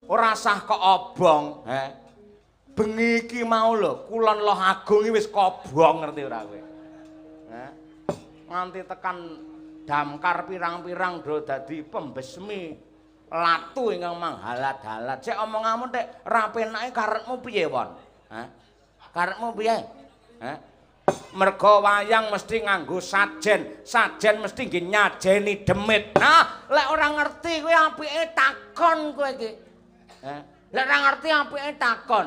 Ora sah kok obong, he. Bengi iki mau lho, Kulon Loh Agung iki wis kobong, ngerti ora kowe? He. Nganti tekan damkar pirang-pirang do dadi pembesmi latu ingkang manghalat-halat. Sik omonganmu tek ra penake karepmu piye, Won? Hah? Karepmu piye? Hah? Mergo wayang mesti nganggo sajen, sajen mesti nggih nyajeni demit. Nah, lek ora ngerti kowe apike takon kowe iki. Hah? Lek ora ngerti apike takon.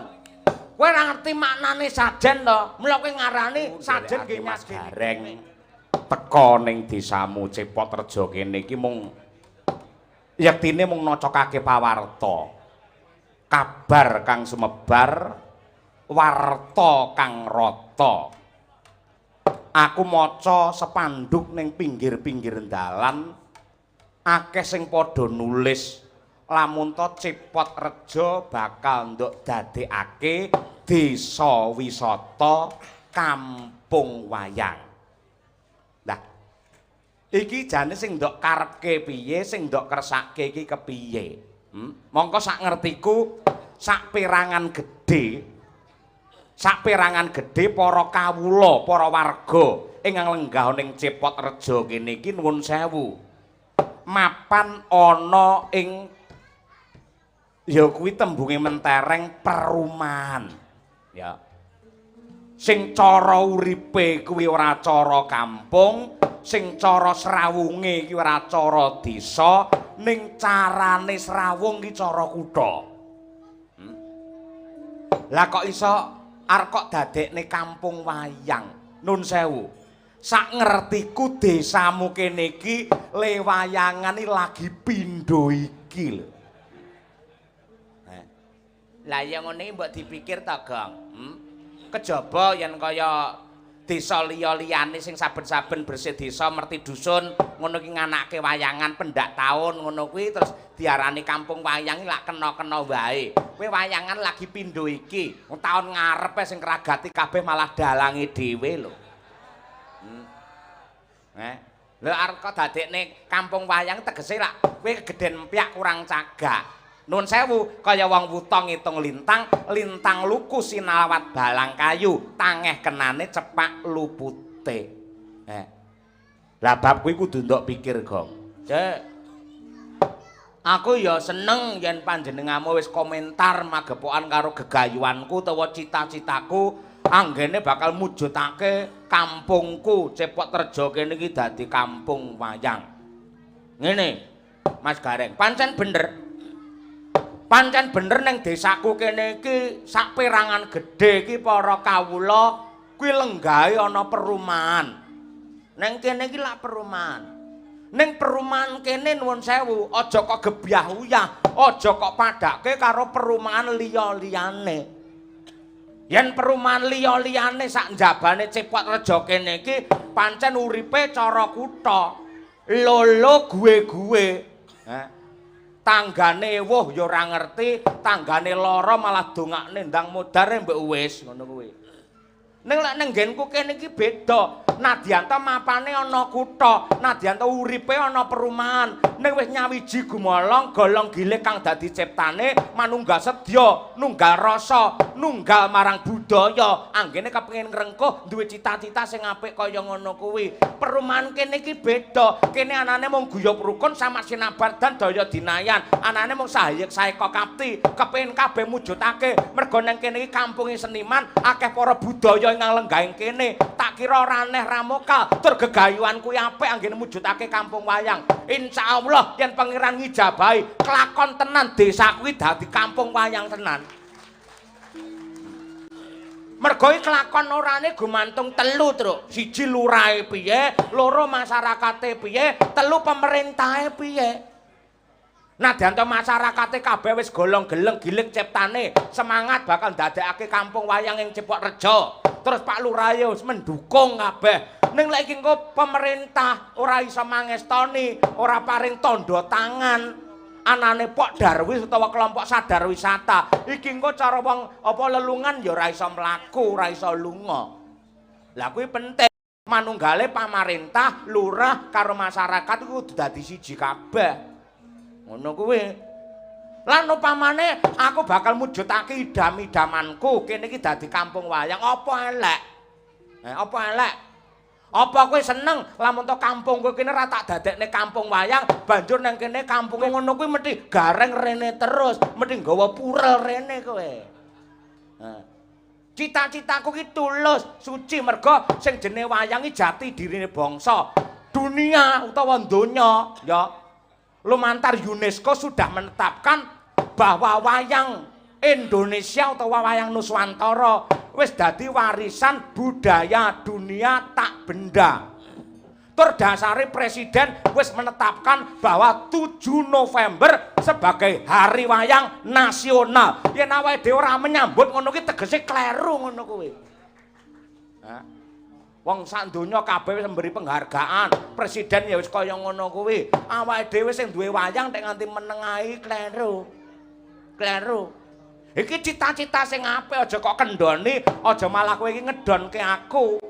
Kowe ora ngerti maknane sajen to? Mula kowe ngarani sajen nggih Mas nyajeni. Gareng teka ning desamu Cepot Rejo kene iki mung yektine mung nocokake pawarta. Kabar kang sumebar, warta kang rata. Aku maca sepanduk ning pinggir-pinggir dalan, akeh sing padha nulis lamun to Cepot Rejo bakal nduk dadekake desa wisata kampung wayang. Lah, iki jane sing ndok karepke piye, sing ndok kersake iki kepiye? Hmm? Mongko sak ngertiku sak perangan gedhe para kawula, para warga ingkang lenggah ning Cepot Rejo kene iki, nuwun sewu, mapan ana ing ya kuwi tembunge mentereng perumahan. Ya. Sing cara uripe kuwi ora cara kampung, sing cara srawunge iki ora cara desa, ning carane srawung iki cara kutha. Lah kok iso arep kok dadekne kampung wayang? Nun sewu. Sak ngertiku desamu kene iki le wayangan iki lagi pindho iki lho. Eh. Lah ya ngene iki mbok dipikir ta, Gong? Hmm? Kejaba yen kaya desa liya-liyane sing saben-saben bersih desa merti dusun ngono ki nganake wayangan pendak taun ngono kuwi terus diarani kampung wayang lak kena-kena wae. Kowe wayangan lagi pindho iki. Wong taun ngarepe sing kragati kabeh malah dalange dhewe lho. Eh. Lha arep kok dadekne kampung wayang tegese lak kowe kegeden empyak kurang cagak. Nun sewu, kaya wong wuta ngitung lintang, lintang luku sinawat balang kayu, tangeh kenane cepak lupute. Eh. Lah bab kuwi kudu ndok pikir, Gong. Cek. Aku ya seneng yen panjenenganmu wis komentar magepokan karo gegayuhanku utawa cita-citaku anggene bakal mujudake kampungku Cepot Rejo kene iki dadi kampung wayang. Ngene, Mas Gareng, pancen bener. Pancen bener ning desaku kene iki sak perangan gedhe iki para kawula kuwi lenggahe ana perumahan. Ning kene iki lak perumahan. Ning perumahan kene, nuwun sewu, aja kok gebyah uyah, aja kok padake karo perumahan liya-liyane. Yen perumahan liya-liyane sak njabane Cepot Rejo kene iki pancen uripe cara kutha. Lolo gue-gue. Heh. Tanggane ewuh ya ora ngerti, tanggane lara malah dongakne ndang modar mbek wis ngono kuwi. Ning lek ning nggenku kene iki beda. Nadyanta mapane ana kutha, nadyanta uripe ana perumahan. Ning wis nyawiji gumolong golong gilig kang dadi ciptane manunggal sedya, nunggal rasa, nunggal marang budaya. Anggene kepengin ngrengkuh duwe cita-cita sing apik kaya ngono kuwi. Perumahan kene iki beda. Kene anane mung guyub rukun sama sinabardan daya dinayan. Anane mung sahayek saeka kapti, kepengin kabeh mujudake. Mergo nang kene iki kampunge seniman, akeh para budaya ingkang lenggahing kene. Tak kira ora aneh ramokal, tur gegayuhan kuwi apik anggene mujudake kampung wayang. Insyaallah yen Pangeran ngijabahi, kelakon tenan desa kuwi dadi kampung wayang tenan. Mergo iki kelakon orane gumantung telu, Truk. Siji lurahe piye, loro masyarakate piye, telu pemerintahe piye. Nadyan to masyarakate kabeh wis golong geleng giling ciptane, semangat bakal ndadekake kampung wayang ing Cepot Rejo. Terus Pak Lurah wis mendukung kabeh. Ning lek iki engko pemerintah ora iso mangestoni, ora paring tandha tangan anane Pok Darwis utawa kelompok sadar wisata, iki engko cara wong apa lelungan ya ora iso mlaku, ora iso lunga. Lah kuwi penting. Manunggale pamarentah, lurah karo masyarakat iku kudu dadi siji kabeh. Ngono kuwi. Lan upamane aku bakal mujudake idam-idamanku, kene iki dadi kampung wayang, apa elek? Apa elek? Apa kowe seneng lamun to kampung kowe kene ora tak dadekne kampung wayang, banjur nang kene kampunge ngono kuwi mesti gareng rene terus, mesti nggawa purel rene kowe. Cita-citaku ki tulus, suci mergo sing jenenge wayang iki jati dirine bangsa. Dunia utawa donya ya. Lumantar UNESCO sudah menetapkan bahwa wayang Indonesia utawa wayang Nuswantara wis dadi warisan budaya dunia tak benda. Tur dasare presiden wis menetapkan bahwa 7 November sebagai hari wayang nasional. Yen awake dhewe ora menyambut ngono ki tegese kleru ngono kuwi. Hah? Wong sak donya kabeh wis memberi penghargaan, presiden ya wis kaya ngono kuwi. Awake dhewe sing duwe wayang nek nganti menengahi kleru. Kleru. Iki cita-cita sing apik, aja kok kendoni, aja malah kowe iki ngedonke aku.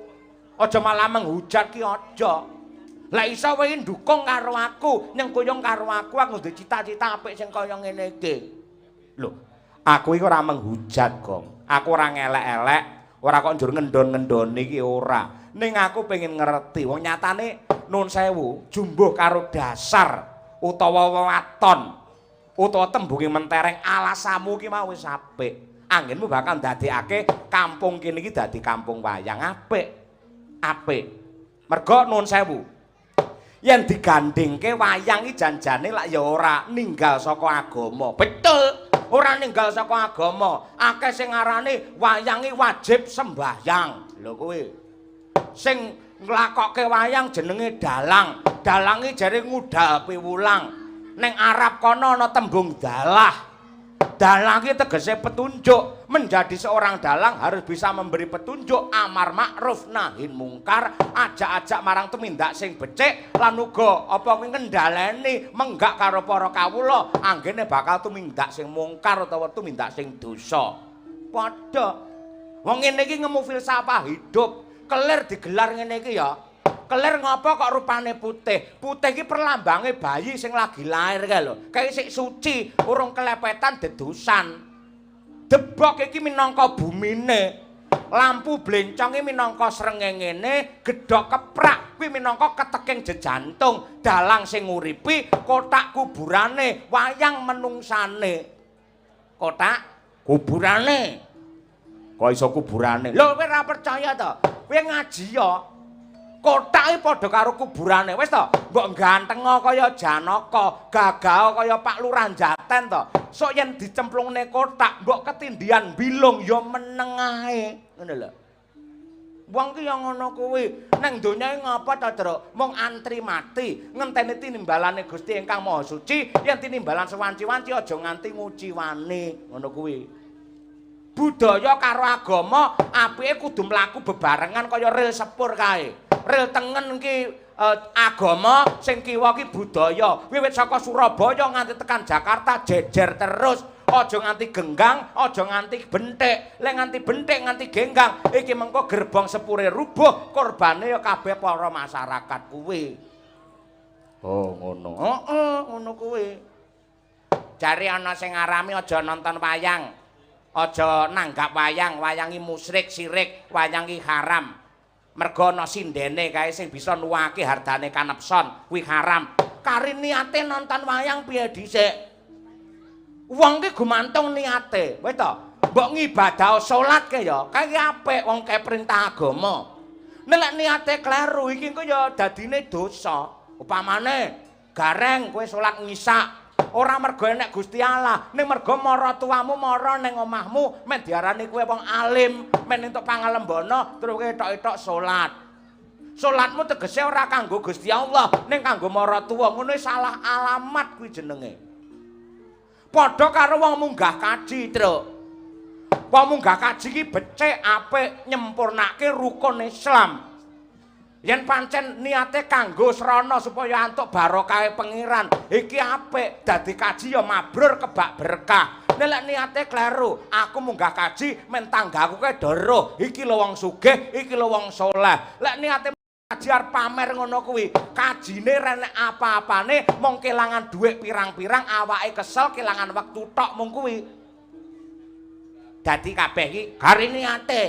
Aja malah menghujat ki aja. Lah iso kowe ndukung karo aku, nyengkuyung karo aku, aku duwe cita-cita apik sing kaya ngene iki. Lho, aku iki ora menghujat, Gong. Aku ora ngelek-elek, ora kok njur ngendon-ngendoni iki ora. Ning aku pengen ngerti, wong nyatane nun sewu, jumbuh karo dasar utawa wewaton utawa tembunge mentereng alasamu ki mau wis apik. Anggenmu bakal ndadekake kampung kene iki dadi kampung wayang apik. Apik. Mergo nun sewu, yen digandhingke wayang iki janjane lak ya ora ninggal saka agama. Betul, ora ninggal saka agama. Akeh sing ngarani wayang iki wajib sembahyang. Lho kuwi. Sing nglakokke wayang jenenge dalang. Dalang iki jare ngudal piwulang. Ning Arab kono ana tembung dalah. Dalang iki tegese petunjuk. Menjadi seorang dalang harus bisa memberi petunjuk amar ma'ruf nahi mungkar, ajak-ajak marang tumindak sing becik lan uga apa kuwi ngendhaleni menggak karo para kawula anggene bakal tumindak sing mungkar utawa tumindak sing dosa. Padha. Wong ngene iki ngemu filsafah hidup. Kelir digelar ngene iki ya. Kelir ngapa kok rupane putih? Putih iki perlambange bayi sing lagi lahir kae lho. Kae sik suci, urung kelepetan dedusan. Debok iki minangka bumine. Lampu blencong iki minangka srengengene, gedhok keprak kuwi minangka keteking jejantung, dalang sing nguripi, kotak kuburane, wayang menungsane. Kotak kuburane. Kok iso kuburane? Lho kowe ora percaya to? Kowe ngaji ya. Kotak iki padha karo kuburane. Wis to, mbok ganteng kaya Janaka, gagah kaya Pak Lurah Jaten to. Sok yen dicemplungne kotak, mbok ketindihan bilung ya meneng ae. Ngono lho. Wong ki ya ngono kuwi. Nang donya iki ngapa to, Truk? Mung antri mati, ngenteni tinimbalane Gusti ingkang Maha Suci, yen tinimbalan sewanci-wanci aja nganti nguciwani. Ngono kuwi. Budaya karo agama apike kudu mlaku bebarengan kaya rel sepur kae. Rel tengen ki agama, sing kiwa ki budaya. Wiwit saka Surabaya nganti tekan Jakarta jejer terus. Aja nganti genggang, aja nganti benthik. Lek nganti benthik, nganti genggang, iki mengko gerbong sepure rubuh, korbane ya kabeh para masyarakat kuwi. Oh, ngono. Heeh, ngono kuwi. Jare ana sing ngarami aja nonton wayang. Aja nanggap wayang, wayangi musyrik, sirik, wayangi haram. Mergo ana sindene kae sing bisa nuwake hardane kanepson, kuwi haram. Kari niate nonton wayang piye dhisik? Wong ki gumantung niate, wis to. Mbok ngibadah salat ke ya, kae apik wong kae perintah agama. Nek lek niate kleru iki engko ya dadine dosa. Upamane gareng kowe salat ngisak, ora mergo enek Gusti Allah, ning mergo maratuwamu mara ning omahmu men diarani kowe wong alim, men entuk pangalembana terus kowe etok-etok salat. Salatmu tegese ora kanggo Gusti Allah, ning kanggo maratuwa. Ngono salah alamat kuwi jenenge. Padha karo wong munggah kaji, Truk. Wong munggah kaji ki becik apik nyempurnake rukun Islam. Yen pancen niate kanggo srana supaya antuk barokahe pangeran, iki apik, dadi kaji ya mabrur kebak berkah. Nek lek niate kleru, aku munggah kaji men tanggaku kae do roh, iki lho wong sugih, iki lho wong saleh. Lek niate Kaji arep pamer ngono kuwi. Kajine renek apa-apane mung kelangan dhuwit pirang-pirang, awake kesel kelangan wektu tok mung kuwi. Dadi kabeh iki gari niate.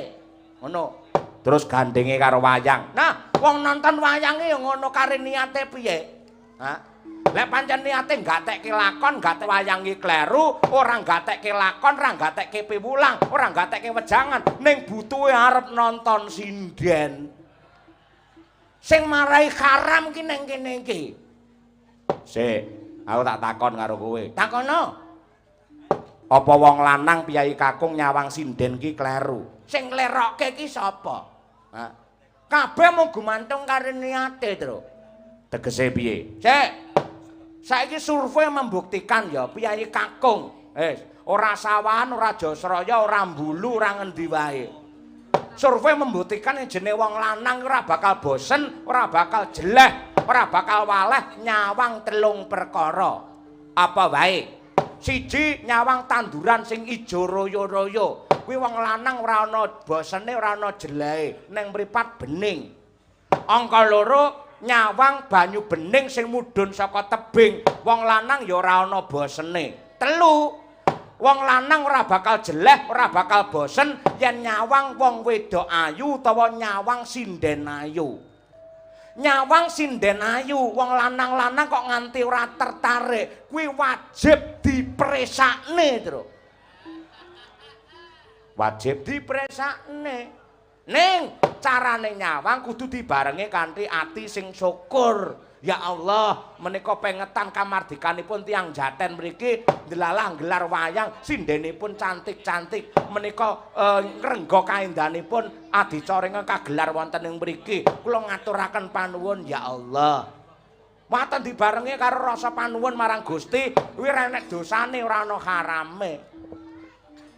Ngono. Terus gandenge karo wayang. Nah, wong nonton wayange ya ngono kare niate piye? Hah? Lek pancen niate gatekke lakon, gatek wayang iki kleru, ora gatekke lakon, ora gatekke piwulang, ora gatekke wejangan, ning butuhe arep nonton sinden. Sing marai haram ki ning kene iki. Sik, aku tak takon karo kowe. Takono. Apa wong lanang piyayi kakung nyawang sinden ki kleru? Sing nglerokke ki sapa? Hah? Kabeh mung gumantung karo niate, Tru. Tegese piye? Sik. Saiki survei membuktikan ya piyayi kakung. Ora sawahan, ora Jasraya, ora Mbulu, ora ngendi wae. Survei membuktikan yen jenenge wong lanang ora bakal bosen, ora bakal jeleh, ora bakal waleh nyawang telung perkara. Apa wae? Siji, nyawang tanduran sing ijo royo-royo. Kuwi wong lanang ora ana bosene, ora ana jelehe, ning mripat bening. Angka loro, nyawang banyu bening sing mudhun saka tebing. Wong lanang ya ora ana bosene. Telu, wong lanang ora bakal jeleh, ora bakal bosen yen nyawang wong wedok ayu utawa nyawang sinden ayu. Nyawang sinden ayu, wong lanang-lanang kok nganti ora tertarik, kuwi wajib dipresakne, Tru. Wajib dipresakne. Ning carane nyawang kudu dibarenge kanthi ati sing syukur. Ya Allah, menika pengetan kamardikanipun tiyang Jaten mriki ndelalah nggelar wayang sindenipun cantik-cantik. Menika ngrengga kaendahanipun adicara ingkang kagelar wonten ing mriki. Kula ngaturaken panuwun ya Allah. Waten dibarenge karo rasa panuwun marang Gusti, kuwi ora enek dosane, ora ana harame.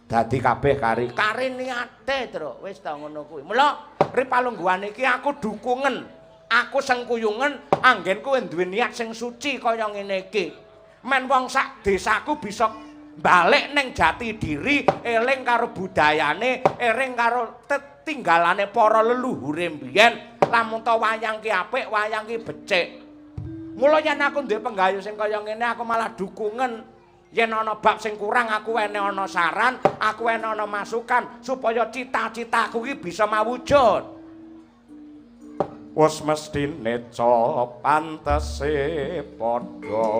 Dadi kabeh kari kari niate, Tru. Wis ta ngono kuwi. Mula ri palungguhan iki aku dukungen, aku sengkuyungen anggenku duwe niat sing suci kaya ngene iki. Men wong sak desaku bisa balik ning jati diri, eling karo budayane, eling karo tetinggalane para leluhure mbiyen. Lamun ta wayang ki apik, wayang ki becik. Mula yen aku duwe penggayu sing kaya ngene aku malah dukungen. Yen ana bab sing kurang aku wene ana saran, aku wene ana masukan supaya cita-citaku iki bisa mawujud. Wis mesthine ca pantese padha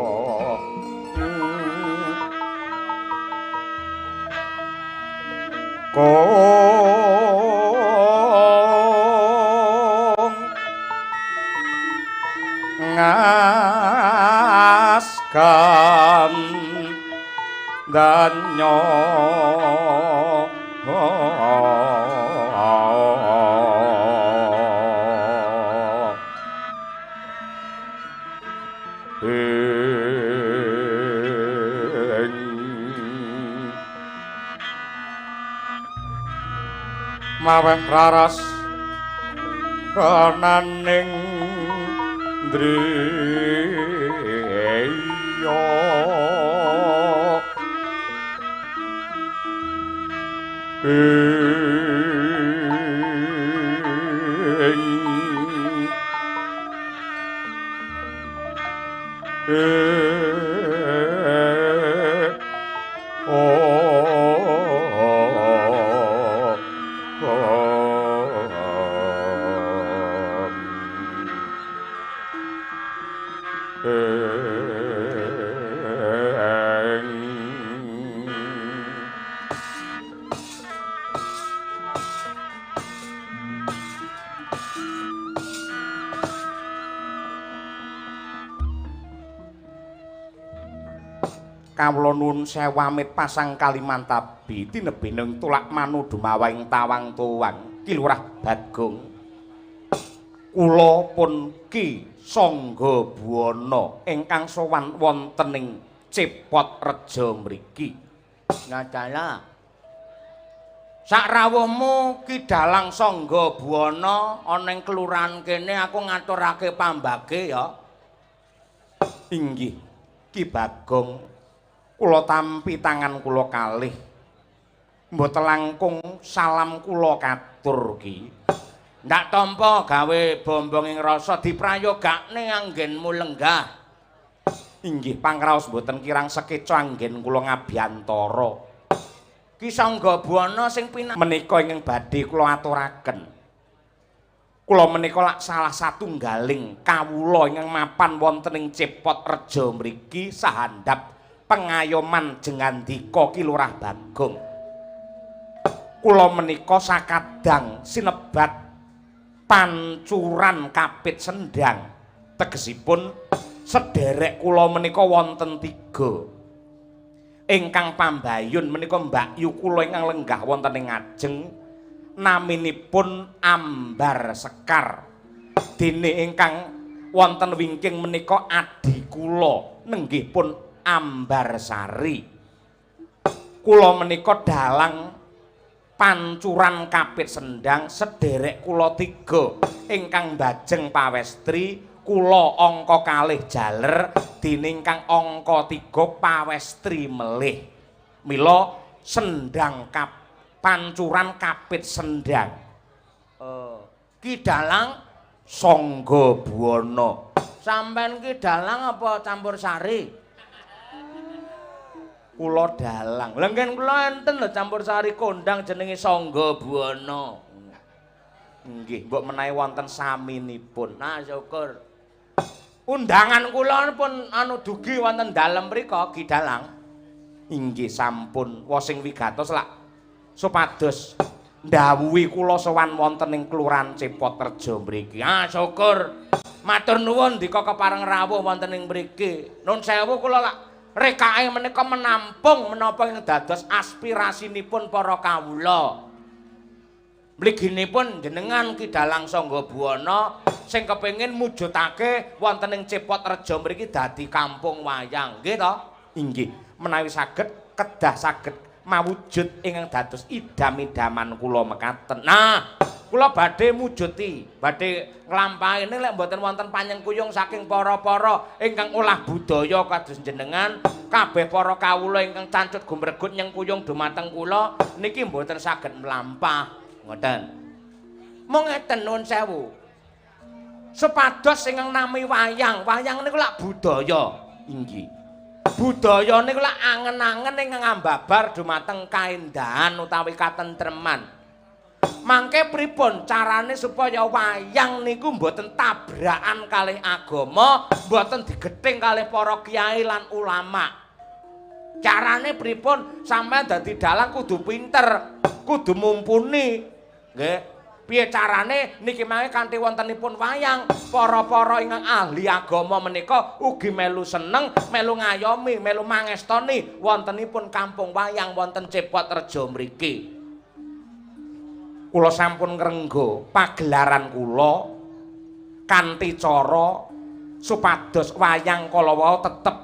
kong ngaskan danyo ing maweh raras kananing driya Kawula nuwun sewu amit pasang Kalimantabi tinebining tulak manu dumawaing tawang tuwang Ki Lurah Bagong. Kula pun Ki Sangga Buwana ingkang sowan wonten ing Cepot Reja mriki. Ngadala. Sak rawuhmu Ki Dalang Sangga Buwana ana ing kelurahan kene aku ngaturake pambage ya. Inggih Ki Bagong. Kula tampi tangan kula kalih. Mboten langkung salam kula katur ki. Ndak tampa gawe bombonging rasa diprayogakne anggenmu lenggah. Inggih pangraos mboten kirang sekeca anggen kula ngabiyantara. Ki Sangga Buwana sing menika ingkang badhe kula aturaken. Kula menika lak salah satunggaling kawula ingkang mapan wonten ing Cepot Reja mriki sahandap pengayoman Jengandika Ki Lurah Bagong. Kula menika sakadang sinebat pancuran kapit sendang. Tegesipun sederek kula menika wonten 3. Ingkang pambayun menika mbakyu kula ingkang lenggah wonten ing ngajeng naminipun Ambar Sekar. Dene ingkang wonten wingking menika adhi kula nenggih pun Ambar Sari. Kula menika dalang pancuran kapit sendang sederek kula 3 ingkang mbajeng pawestri kula angka kalih jaler dene ingkang angka 3 pawestri melih. Mila sendang pancuran kapit sendang. Ki dalang Sangga Buwana. Sampeyan ki dalang apa campur sari? Kula dalang. Lha ngen kula enten lho campur sari kondang jenenge Sangga Buwana. Nggih, mbok menawi wonten saminipun. Nah, syukur. Undangan kula pun anu dugi wonten dalem mriku Ki Dalang. Inggih sampun. Wosing wigatos lak supados ndhawuhi kula sowan wonten ing Kelurahan Cepot Reja mriki. Ah, syukur. Matur nuwun dika kepareng rawuh wonten ing mriki. Nun sewu kula lak rekake menika menampung menapa ing dados aspirasinipun para kawula. Mliginipun jenengan Ki Dalang Sangga Buwana sing kepengin mujudake wonten ing Cepot Reja mriki dadi kampung wayang, nggih to? Inggih, menawi saged kedah saged mawujud ingkang dados idam-idaman kula mekaten. Nah, kula badhe mujuti, badhe nglampahi lek mboten wonten panyengkuyung saking para-para ingkang olah budaya kados jenengan, kabeh para kawula ingkang cancut gumregut nyengkuyung dumateng kula niki mboten saged mlampah. Ngoten. Mung ngeten nuwun sewu. Supados ingkang nami wayang, wayang niku lak budaya. Inggih. Budaya niku lak angen-angen ingkang ambabar dumateng kaendahan utawi katentreman. Mangke pripun carane supaya wayang niku mboten tabrakan kalih agama, mboten digething kalih para kiai lan ulama. Carane pripun? Sampeyan dadi dalang kudu pinter, kudu mumpuni. Nggih. Piye carane niki mangke kanthi wontenipun wayang, para-para ingkang ahli agama menika ugi melu seneng, melu ngayomi, melu mangestoni wontenipun kampung wayang wonten Cepot Reja mriki. Kula sampun ngrengga pagelaran kula kanthi cara supados wayang kala wau tetep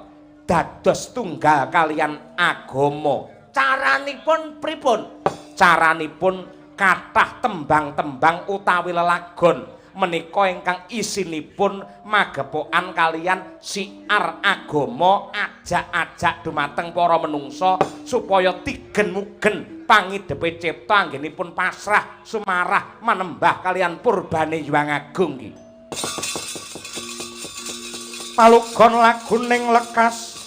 dados tunggal kalian agama. Caranipun pripun? Caranipun kathah tembang-tembang utawi lelagon menika ingkang isinipun magepokan kalian siar agama, ajak-ajak dumateng para menungsa supaya tigen mugen pangidepe cipta anggenipun pasrah sumarah manembah kalian purbane Hyang Agung ki. Palugon laguning lekas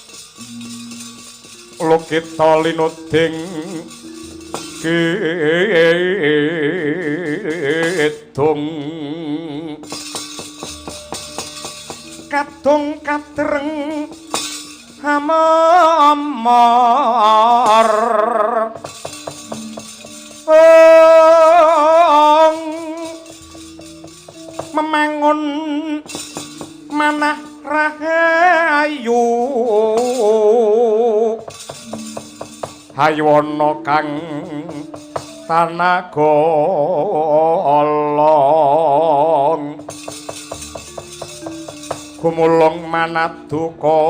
Lokita linuding kidung kadung katreng hamamar memangun manah rahayu haywana kang tanaga along gumulung manadukara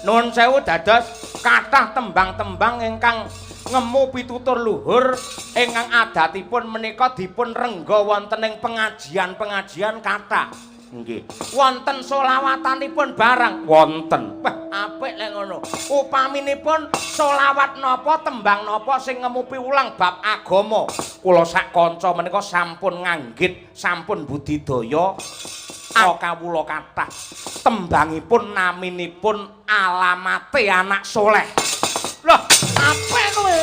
Nuwun sewu dados kathah tembang-tembang ingkang ngemu pitutur luhur ingkang adatipun menika dipun rengga wonten ing pengajian-pengajian kathah. Nggih. Wonten solawatanipun barang? Wonten. Wah, apik lek ngono. Upaminipun solawat napa, tembang napa sing ngemu piwulang bab agama? Kula sak kanca menika sampun nganggit, sampun budidaya kawula kathah. Tembangipun naminipun Alamate Anak Soleh. Loh, apik kowe.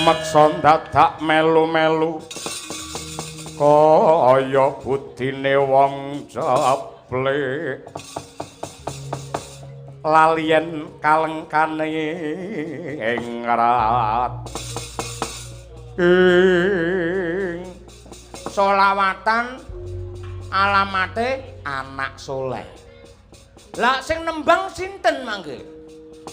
Meksa dadak melu-melu kaya budine wong jeble lalien kalengkane ing rat ing solawatan Alamate Anak Soleh. Lah sing nembang sinten mangke?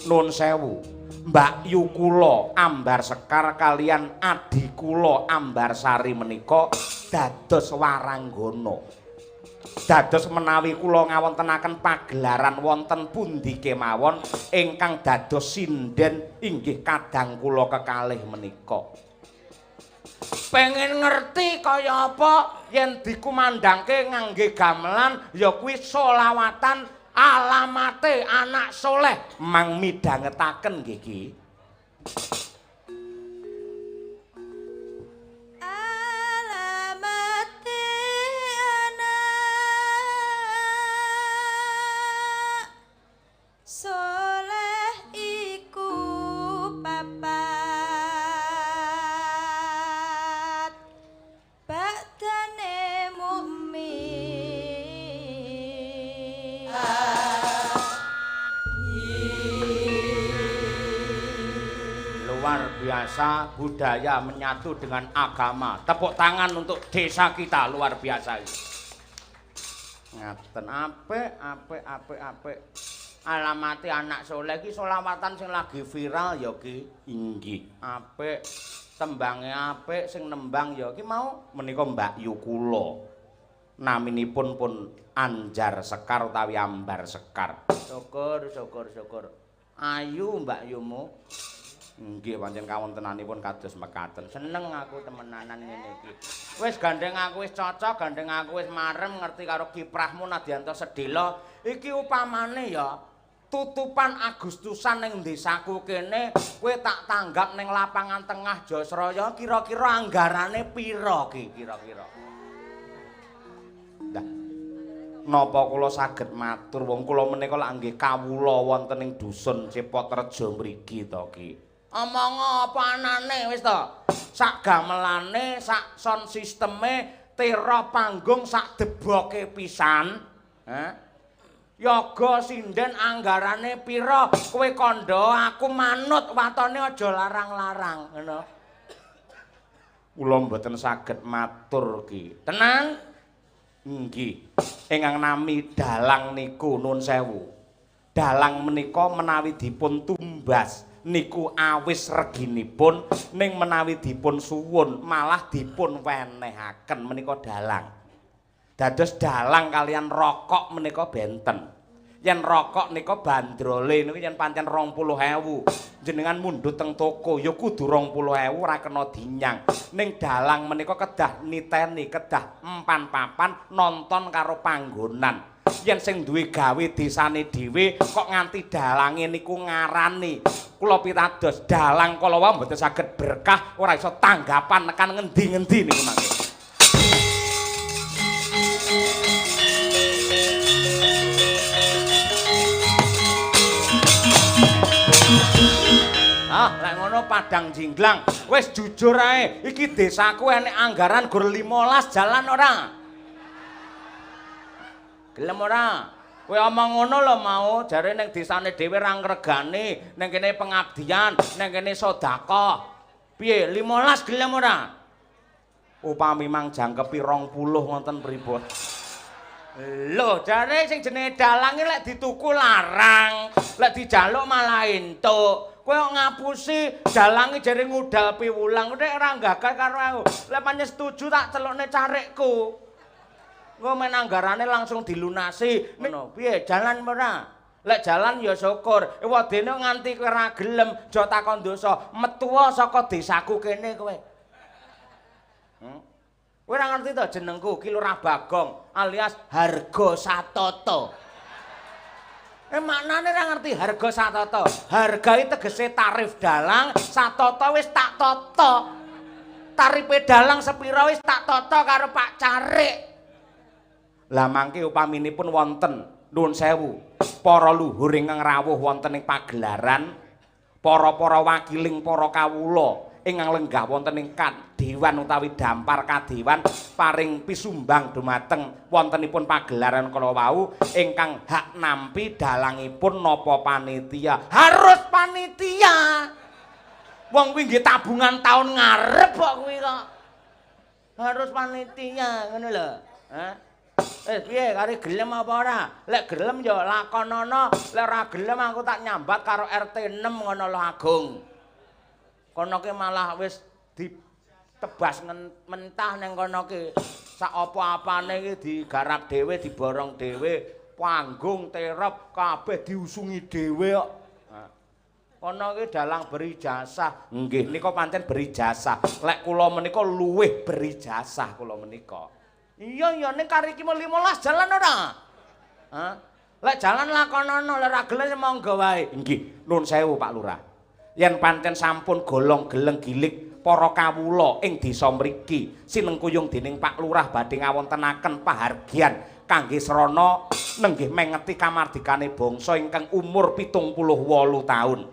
Nun sewu, Mbak Yu kula Ambar Sekar kalian adi kula Ambar Sari menika dados waranggana. Dados menawi kula ngawontenaken pagelaran wonten pundi kemawon ingkang dados sinden inggih kadang kula kekalih menika. Pengen ngerti kaya apa yen dikumandangke ngangge gamelan ya kuwi solawatan Alamate Anak Soleh mang midhangetaken nggih Ki. Alamate Anak Soleh iku papat, badane mukmin. Luar biasa, budaya menyatu dengan agama. Tepuk tangan untuk desa kita, luar biasa. Ngaten apik, apik, apik, apik. Alamate Anak Soleh iki solawatan sing lagi viral ya Ki. Inggih. Apik, tembange apik, sing nembang ya ki mau menika Mbak Yu kula. Naminipun pun Anjar Sekar utawi Ambar Sekar. Syukur, syukur, syukur. Ayu Mbak Yumu. Nggih, pancen kawontenanipun kados mekaten. Seneng aku temenanan ngene iki. Wis gandeng aku wis cocok, gandeng aku wis marem ngerti karo kiprahmu nadyan sedhela. Iki upamane ya tutupan Agustusan ning desaku kene, kowe tak tanggap ning lapangan tengah Jasraya, kira-kira anggarane pira ki kira-kira? Lah, napa kula saged matur wong kula menika lak nggih kawula wonten ing dusun Cepotrejo mriki to Ki. Omong apa anane wis to? Sak gamelane, sak sound sisteme, tera panggung sak deboke pisan. Heh. Yoga sinden anggarane pira? Kowe kandha aku manut, watone aja larang-larang ngono. Kula mboten saged matur Ki. Tenang. Nggih. Ingkang nami dalang niku nun sewu. Dalang menika menawi dipun tumbas niku awis reginipun, ning menawi dipun suwun malah dipun wenehaken menika dalang. Dados dalang kalian rokok menika benten. Yen rokok nika bandrole niku yen pancen 20.000, jenengan mundhut teng toko ya kudu 20.000 ora kena dinyang. Ning dalang menika kedah niteni, kedah empan papan nonton karo panggonan. Yen sing duwe gawe desane dhewe kok nganti dalange niku ngarani. Kula pitados dalang kala wau mboten saged berkah, ora iso tanggapan nekan ngendi-ngendi niku mangke. Ah, lek ngono padang jinglang. Wis jujur ae, iki desaku enek anggaran gur 15 jalan ora? Gelem ora? Kowe omong ngono lho mau, jare ning desane dhewe ra ngregani, ning kene pengabdian, ning kene sedekah. Piye 15 gelem ora? Upami mang jangkepi 20 wonten pripun? Lho, jare sing jenenge dalang iki lek dituku larang, lek dijaluk malah entuk. Kowe kok ngapusi dalange jare ngudal piwulang, nek ora gagal karo aku. Lek pancen setuju tak celukne carikku. Engko men anggarane langsung dilunasi. Ngono, piye jalan ora? Lek jalan ya syukur. Ewadene nganti kowe ora gelem, aja takon dosa, metuwa saka desaku kene kowe. Kowe ora ngerti to jenengku Ki Lurah Bagong alias Harga Satoto. Maknane ora ngerti Harga Satoto. Harga iki tegese tarif dalang, Satoto wis tak tata. Tarife dalang sepira wis tak tata karo Pak Carik. Lah mangke upaminipun wonten nuwun sewu para luhur ingkang rawuh wonten ing pagelaran, para-para wakiling para kawula ingkang lenggah wonten ing kadewan utawi dampar kadewan paring pisumbang dumateng wontenipun pagelaran kala wau ingkang hak nampi dalangipun napa panitia. Harus panitia. Wong kuwi nggih tabungan taun ngarep kok kuwi kok. Harus panitia ngono lho. Hah? Piye kare gelem apa ora? Lek gelem ya lakonono, lek ora gelem aku tak nyambat karo RT 6 ngono lho Agung. Kono ki malah wis ditebas mentah ning kono ki. Sak apa-apane iki digarap dhewe, diborong dhewe, panggung, terop kabeh diusungi dhewe kok. Kono ki dalang berijazah. Nggih, nika pancen berijazah. Lek kula menika luwih berijazah kula menika. Iya iya ning kari iki 15 jalan ora? Hah? Lek jalan lakonono, lek ora gelem monggo wae. Nggih, nuwun sewu Pak Lurah. Yen pancen sampun golong geleng gilik para kawula ing desa mriki sinengkuyung dening Pak Lurah badhe ngawontenaken pahargyan kangge srana nenggih mengeti kamardikane bangsa ingkang umur 78 taun.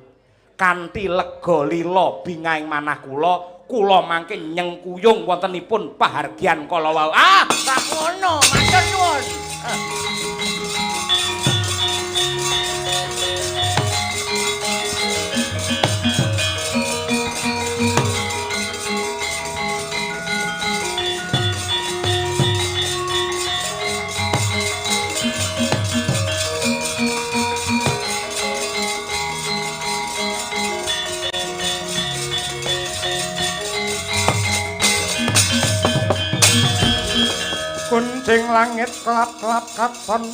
Kanthi lega lila bingahing manah kula, kula mangke nyengkuyung wontenipun pahargyan kala wau. Ah, rak ngono, matur nuwun. Kuncing langit klap-klap katon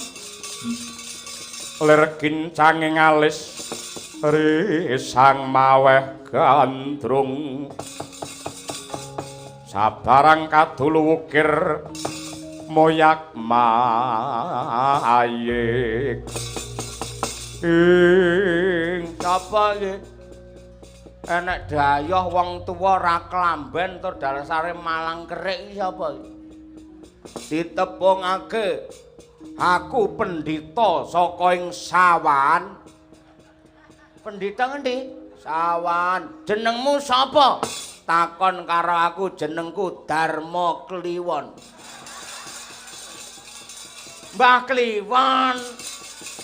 lir kincange alis risang maweh gandrung sabarang kadulu wukir moyak mayik ing sapa iki enek dayoh wong tuwa ra klamben tur dasare malang kerik iki sapa iki? Ditepungake aku pendhita saka ing Sawan. Pendhita ngendi? Sawan. Jenengmu sapa? Takon karo aku jenengku Darma Kliwon. Mbah Kliwon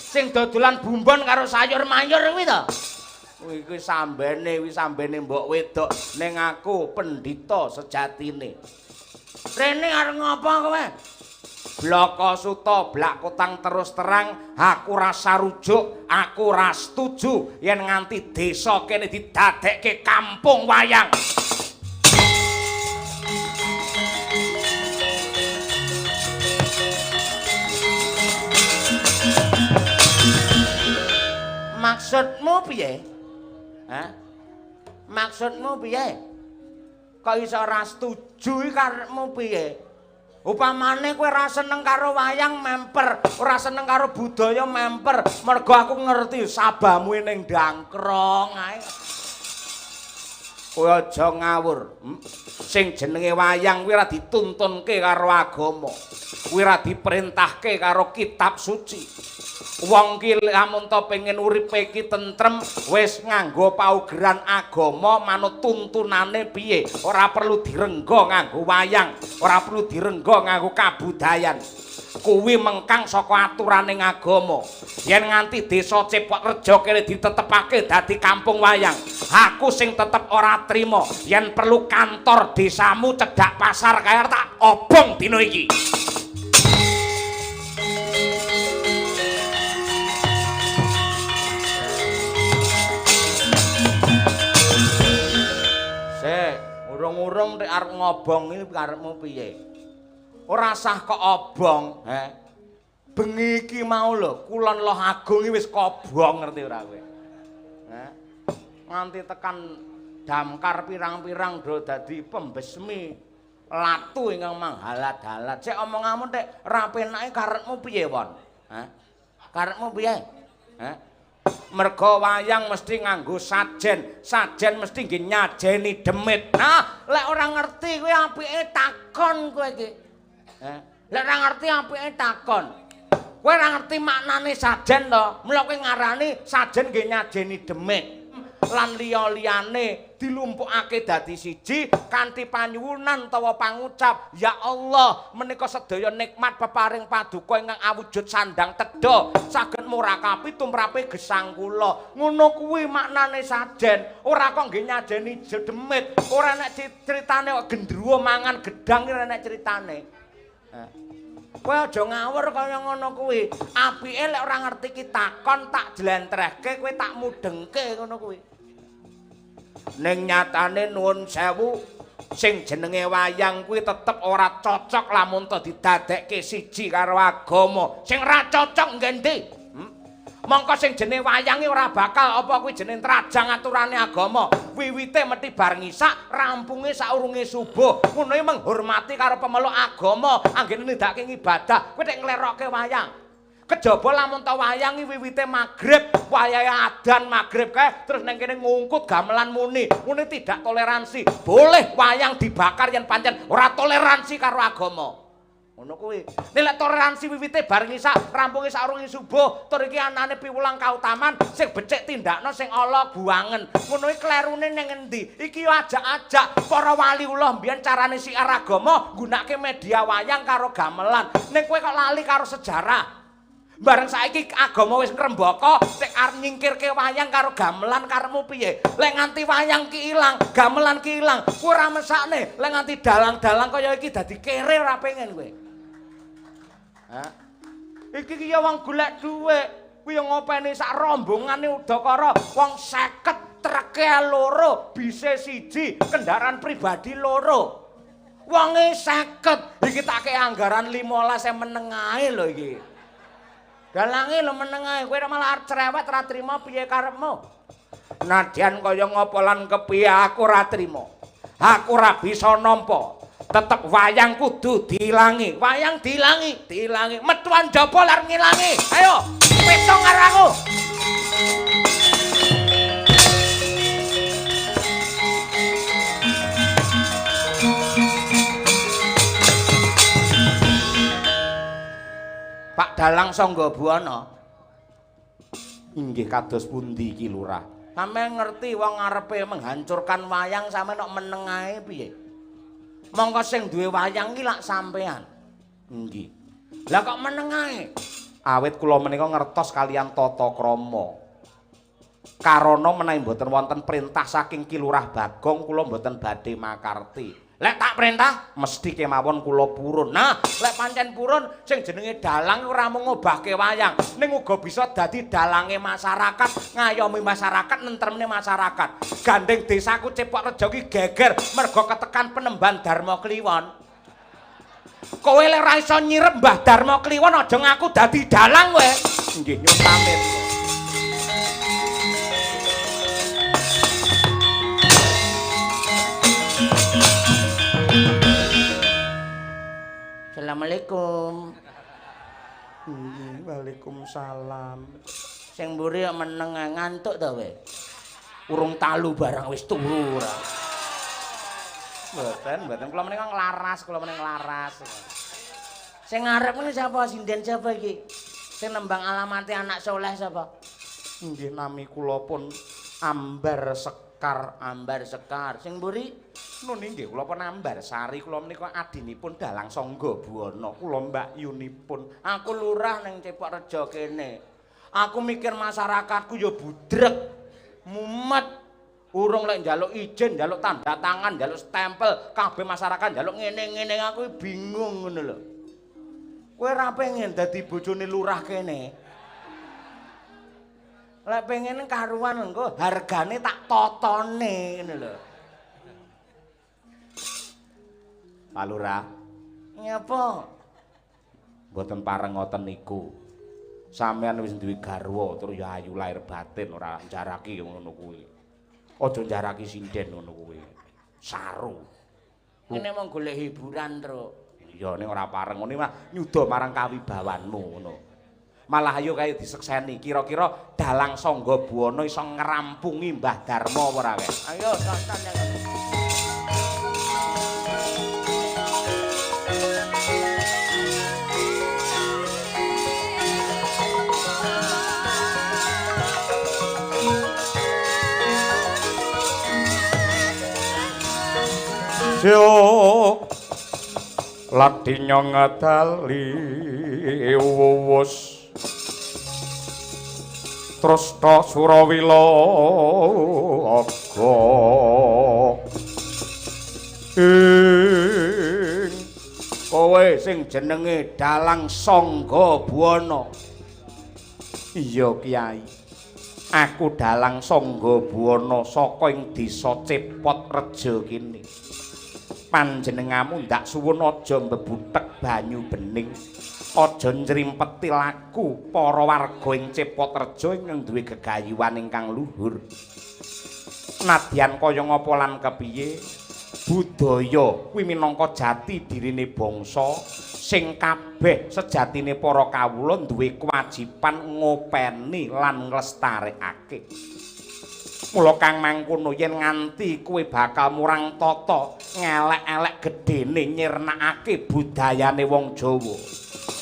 sing dodolan bumbon karo sayur mayur kuwi to? Kuwi kuwi sambene, kuwi sambene mbok wedok ning aku pendhita sejatine. Rene arep ngopo kowe? Blaka suta blak kotang terus terang aku rasa rujuk, aku ora setuju yen nganti desa kene didadekke kampung wayang. Maksudmu piye? Hah? Maksudmu piye? Kok iso ora setuju iki karepmu piye? Upamane kowe ora seneng karo wayang memper, ora seneng karo budaya memper, mergo aku ngerti sabamu ning dangkrong ae. Kowe aja ngawur. Sing jenenge wayang kuwi ora dituntunke karo agama. Kuwi ora diperintahke karo kitab suci. Wong ki lamun to pengen uripe iki tentrem wis nganggo paugeran agama manut tuntunane piye. Ora perlu direngga nganggo wayang, ora perlu direngga nganggo kabudayan. Kuwi mengkang saka aturaning agama. Yen nganti desa Cepot Rejo kene ditetepake dadi kampung wayang, aku sing tetep ora trima. Yen perlu kantor desamu cedhak pasar kae tak obong dina iki. Urung nek arep ngobong iki karepmu piye? Ora sah kok obong, he. Bengi iki mau lho, Kulon Loh Agung iki wis kobong ngerti ora kowe? Heh. Nganti tekan damkar pirang-pirang do dadi pembesmi latu ingkang manghalat-halat. Sik omonganmu tek ra penake karepmu piye, Won? Heh. Karepmu piye? Heh. Merga wayang mesti nganggo sajen, sajen mesti nggih nyajeni demit. Nah, lek ora ngerti kowe apike takon kowe iki. Heh. Lek ora ngerti apike takon. Kowe ora ngerti maknane sajen to? Mula kowe ngarani sajen nggih nyajeni demit. Lan liya-liyane dilumpukake dadi siji kanthi panyuwunan utawa pangucap, ya Allah, menika sedaya nikmat peparing paduka ingkang awujud sandang tedha saged murakapi tumrape gesang kula. Ngono kuwi maknane sajen. Ora kok nggih nyajeni demit, ora nek critane kok gendruwo mangan gedang ora nek critane. Kowe aja ngawur kaya ngono kuwi. Apike lek ora ngerti ki takon tak jlentrehke, kowe tak mudhengke ngono kuwi. Ning nyatane nuwun sewu sing jenenge wayang kuwi tetep ora cocok lamun to didadekke siji karo agama. Sing ora cocok nggih ndi? Mongko sing jenenge wayang iki ora bakal apa kuwi jenenge trajang aturane agama. Wiwite mesti bar ngisak, rampunge saurunge subuh. Ngono iki menghormati karo pemeluk agama, anggene nindakake ngibadah. Kowe nek nglerokke wayang. Kejaba lamun ta wayang iki wiwite magrib, wayahe adan magrib kae terus nang kene ngungkut gamelan muni. Ngene tidak toleransi. Boleh wayang dibakar yen pancen ora toleransi karo agama. Ngono kuwi. Nek lek toleransi wiwite bar ngisak, rampunge saurunge subuh, tur iki anane piwulang kautaman sing becik tindakno sing ala buangen. Ngono iki klerune ning endi? Iki yo ajak-ajak para waliullah mbiyen carane siar agama nggunakake media wayang karo gamelan. Ning kowe kok lali karo sejarah. Bareng saiki agama wis ngrembaka, nek arep nyingkirke wayang karo gamelan karepmu piye? Lek nganti wayang ki ilang, gamelan ki ilang, kowe ora mesakne. Lek nganti dalang-dalang kaya iki dadi kere ora pengen kowe. Hah? Iki ki ya wong golek dhuwit, kuwi ya ngopeni sak rombongane udakara wong 50, treke loro, bise siji, kendaraan pribadi loro. Wonge 50, iki tak kei anggaran 15 menengahe lho iki. Dalange lho menengahe, kowe malah arep cerewet ora trima piye karepmu? Nadyan kaya ngapa lan kepiye aku ora trima. Aku ora bisa nampa. Tetep wayang kudu diilangi. Wayang diilangi, diilangi. Metuan jaba lar ngilangi. Ayo, petung karo aku. Pak Dalang Sangga Buwana. Inggih kados pundi iki Lurah? Sampeyan ngerti wong arepe menghancurkan wayang sampeyan kok meneng ae piye? Mongko sing duwe wayang iki lak sampean. Nggih. Lah kok meneng ae? Awit kula menika ngertos kalian tata krama. Karana menawi mboten wonten perintah saking Ki Lurah Bagong kula mboten badhe makarti. Lek tak perintah mesti kemawon kula purun. Nah, lek pancen purun sing jenenge dalang ora mung ngobahke wayang, ning uga bisa dadi dalange masyarakat, ngayomi masyarakat, nentremne masyarakat. Gandeng desaku Cepok Rejo ki geger mergo ketekan penemban Darma Kliwon. Kowe lek ora iso nyirep Mbah Darma Kliwon aja ngaku dadi dalang kowe. Nggih, nyuwun pamit. Assalamualaikum. Waalaikumsalam. Sing mburi kok meneng ngantuk to kowe? Urung talu barang wis turu ora. Mboten, mboten kula menika nglaras, kula menika nglaras. Sing ngarep ngene sapa? Sinden sapa iki? Sing nembang alamate anak soleh sapa? Nggih nami kula pun Ambar Sekar, Ambar Sekar. Sing mburi nun inggih kula pun Ambar Sari, kula menika adinipun Dalang Sangga Buwana, kula mbakyunipun. Aku lurah ning Cepok Rejo kene. Aku mikir masyarakatku ya budrek, mumet. Urung lek njaluk izin, njaluk tanda tangan, njaluk stempel, kabeh masyarakat njaluk ngene-ngene, aku bingung ngono lho. Kowe ora pengen dadi bojone lurah kene? Lek pengen karuan engko hargane tak totone ngono lho. Pak Lurah. Ngapa? Mboten pareng ngoten niku. Sampeyan wis duwe garwa tur ya ayu lahir batin ora njaraki ngono kuwi. Aja njaraki sinden ngono kuwi. Saru. Ngene mung golek hiburan, Truk. Iya ning ora pareng ngene mah nyuda marang kawibawanmu ngono. Malah ayo kae disekseni kira-kira Dalang Sangga Buwana iso ngrampungi Mbah Darma apa ora kae. Ayo tonton ya. Yo ladinya ngedali wuwus Trasta Surawilaga ing kowe sing jenenge Dalang Sangga Buwana. Iya Kyai, aku Dalang Sangga Buwana saka ing desa Cepot Reja kene. Panjenengamu ndak suwun aja mbebutek banyu bening, aja ncrimpeti laku para warga ing Cepot Reja ingkang duwe gegayuhan ingkang luhur. Nadyan kaya ngapa lan kepiye, budaya kuwi minangka jati dirine bangsa sing kabeh sejatine para kawula duwe kewajiban ngopeni lan nglestarekake. Mula kang mangkono yen nganti kowe bakal murang tata ngelek-elek gedene nyirnakake budayane wong Jawa.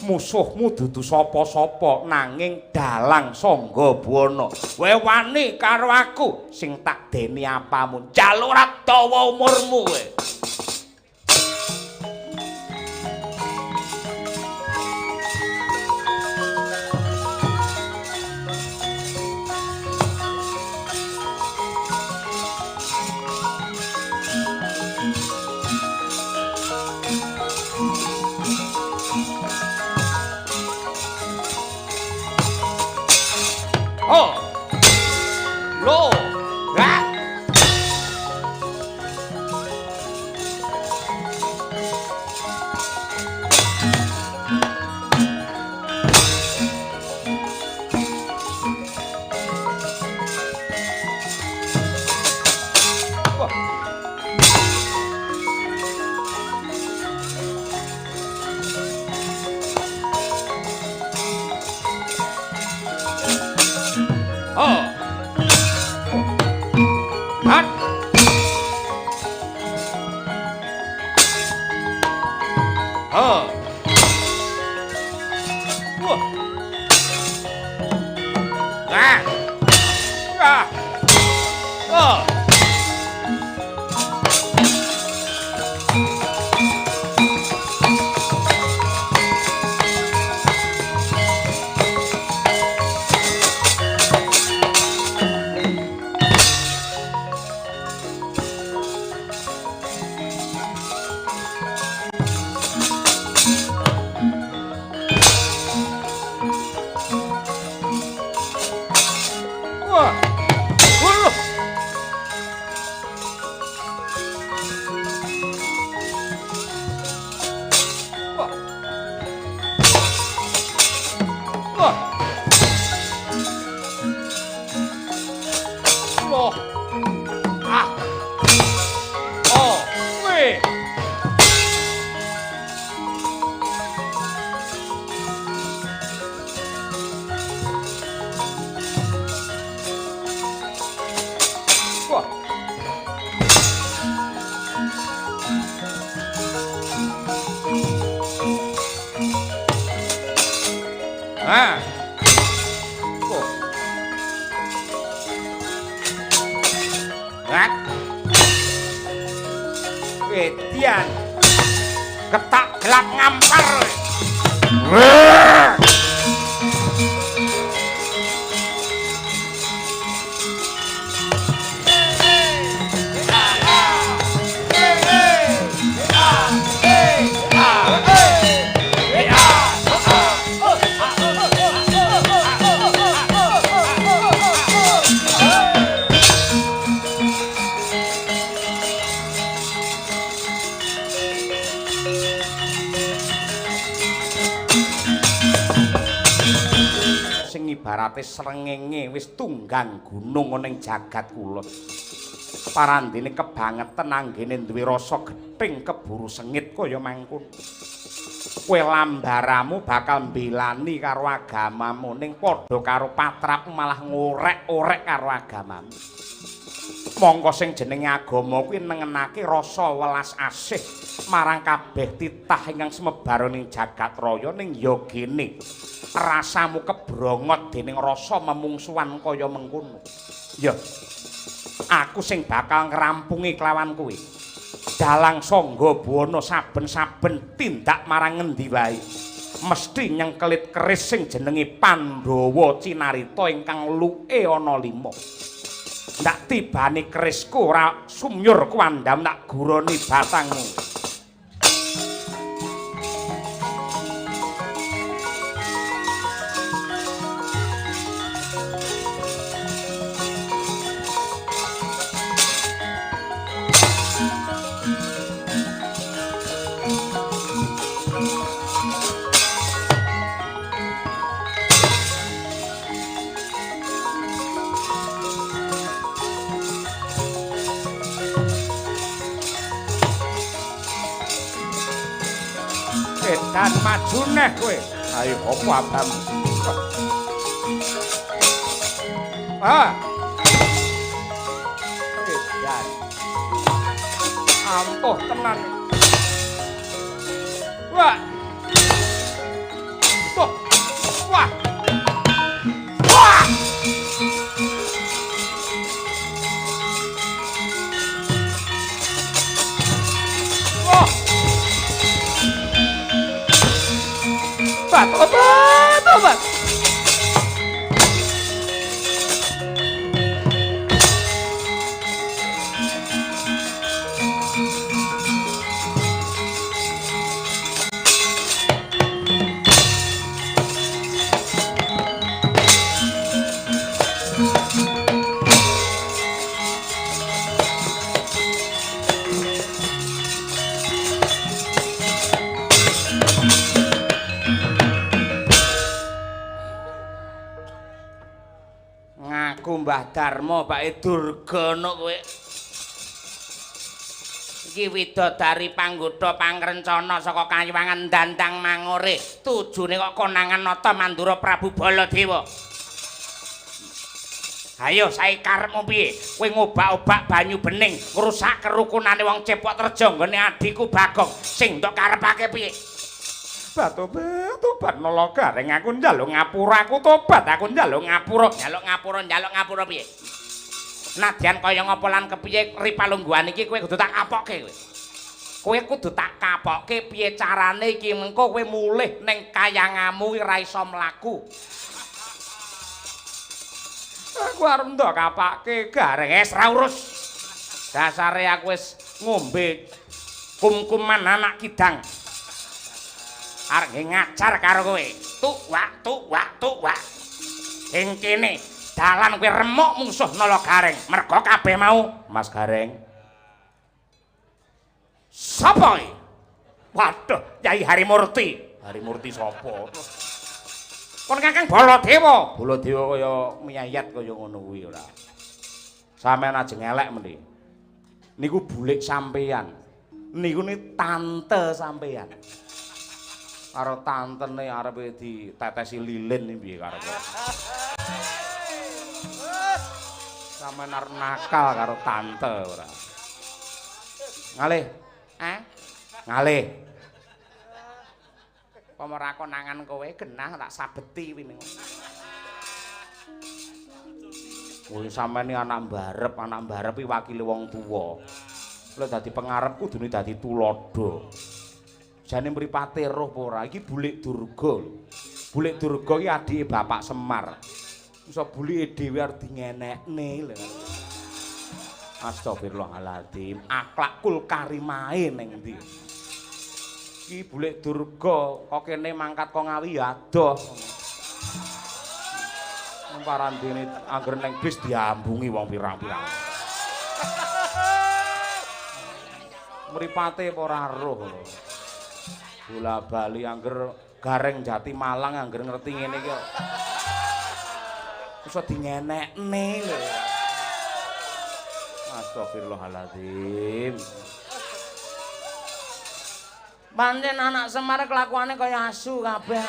Musuhmu dudu sapa-sapa nanging Dalang Sangga Buwana. Kowe wani karo aku sing tak deni apamu. Jaluk ora dawa umurmu kowe. Oh. Lo. Ha. Oh. Hat. Oh. Wah. Ah. Ah. Oh. Wah. Wah. Wah. Wah. Loh. Ah. Oh, weh. Wah. Ah. Oh. Ah. Wedian. Ketak gelap ngampar. ngibarate srengenge wis tunggang gunung ana ing jagat kulon. Parandene kebangeten anggene duwe rasa gething keburu sengit kaya mangkono. Kowe lambaramu bakal mbelani karo agamamu ning padha karo patrapmu malah ngorek-orek karo agamamu. Mongko sing jenenge agama kuwi nengenake rasa welas asih marang kabeh titah ingkang sumebar ning jagat raya ning ya gene rasamu kebrongot dening rasa memungsuhan kaya mengkono. Ya, aku sing bakal ngrampungi kelawan kowe. Dalang Sangga Buwana saben-saben tindak marang ngendi wae mesti nyengkelit keris sing jenenge Pandhawa Cinarita ingkang luke ana 5. Ndak tibane kerisku ora sumyur kuandam tak guroni batangmu. Edan maju neh kowe. Ayo apa abamu? Ah. Edan. Ampuh tenan. Wah. Tuh. Wah. Wah. Wah. Obat, obat. Mbah Darma bake Durgana kowe. Iki widodari panggoda pangrencana saka Kayuwangan Dandang Mangore. Tujune kok konangan nata Mandura Prabu Baladewa. Ayo saiki karepmu piye? Kowe ngobak-obak banyu bening, ngrusak kerukunane wong Cepot Rejo nggone adhiku Bagong. Sing ndok karepake piye? Tobat nala Gareng aku njaluk ngapura, aku tobat, aku njaluk ngapura, njaluk ngapura, njaluk ngapura piye? Nadyan kaya ngapa lan kepiye ripalungguhan iki kowe kudu tak kapokke kowe. Kowe kudu tak kapokke piye carane iki mengko kowe mulih ning kayangamu ora iso mlaku. Aku arep ndok kapake Gareng wis ra urus. Dasare aku wis ngombe kumkuman anak kidang. Arep ngajar karo kowe. Tuwak tuwak tuwak. Ing kene dalan kowe remuk mungsuh Nala Gareng. Mergo kabeh mau Mas Gareng. Sapa iki? Waduh, Yai Harimurti. Harimurti sapa? Kon Kakang Baladewa. Baladewa kaya miyayat kaya ngono kuwi ora. Sampeyan ajeng elek meni. Niku bulik sampeyan. Niku ni tante sampeyan. Karo tantene arepe ditetesi lilin iki piye karepe. Sampeyan arep nakal karo tante ora. Ngalih. Eh? Ngalih. Apa ora konangan kowe genah tak sabeti kuwi. Kuwi sampeyan iki anak mbarep iki wakile wong tuwa. Lha dadi pengarep kudune dadi tuladha. Jane mripate roh apa ora? Iki Bulik Durga lho. Bulik Durga iki adike Bapak Semar. Iso bulike dhewe arep dingenekne lho. Astagfirullahaladzim. Akhlakul karimahe ning ndi? Iki Bulik Durga kok kene mangkat kok Ngawi ya adoh. Parandene angger ning bis diambungi wong pirang-pirang. Mripate apa ora roh lho. Bola bali angger Gareng Jati Malang angger ngerti ngene iki kok. Iso dingenekne lho. Astagfirullahaladzim. Pancen anak Semar kelakuane kaya asu kabeh.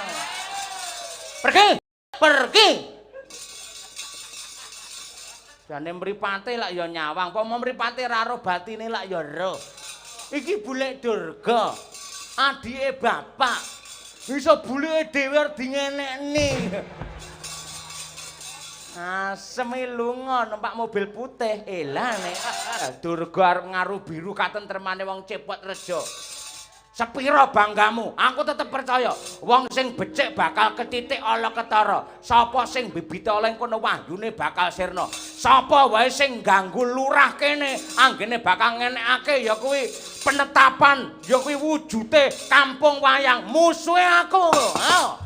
Pergi! Pergi! Jane mripate lak ya nyawang, apa mripate ra ro batine lak ya ro. Iki Bulik Durga, adike bapak. Iso bulike dhewe arep dingenekne. Asem lunga numpak mobil putih. Elah nek Durga arep ngaru biru katentremane wong Cepot Rejo. Sepira banggamu? Aku tetep percaya wong sing becik bakal ketitik ala ketara. Sapa sing bibite ala ing kono wahyune bakal sirna. Sapa wae sing ganggu lurah kene, anggene bakal ngenekake ya kuwi penetapan, ya kuwi wujute kampung wayang. Musuhe aku. Ayo.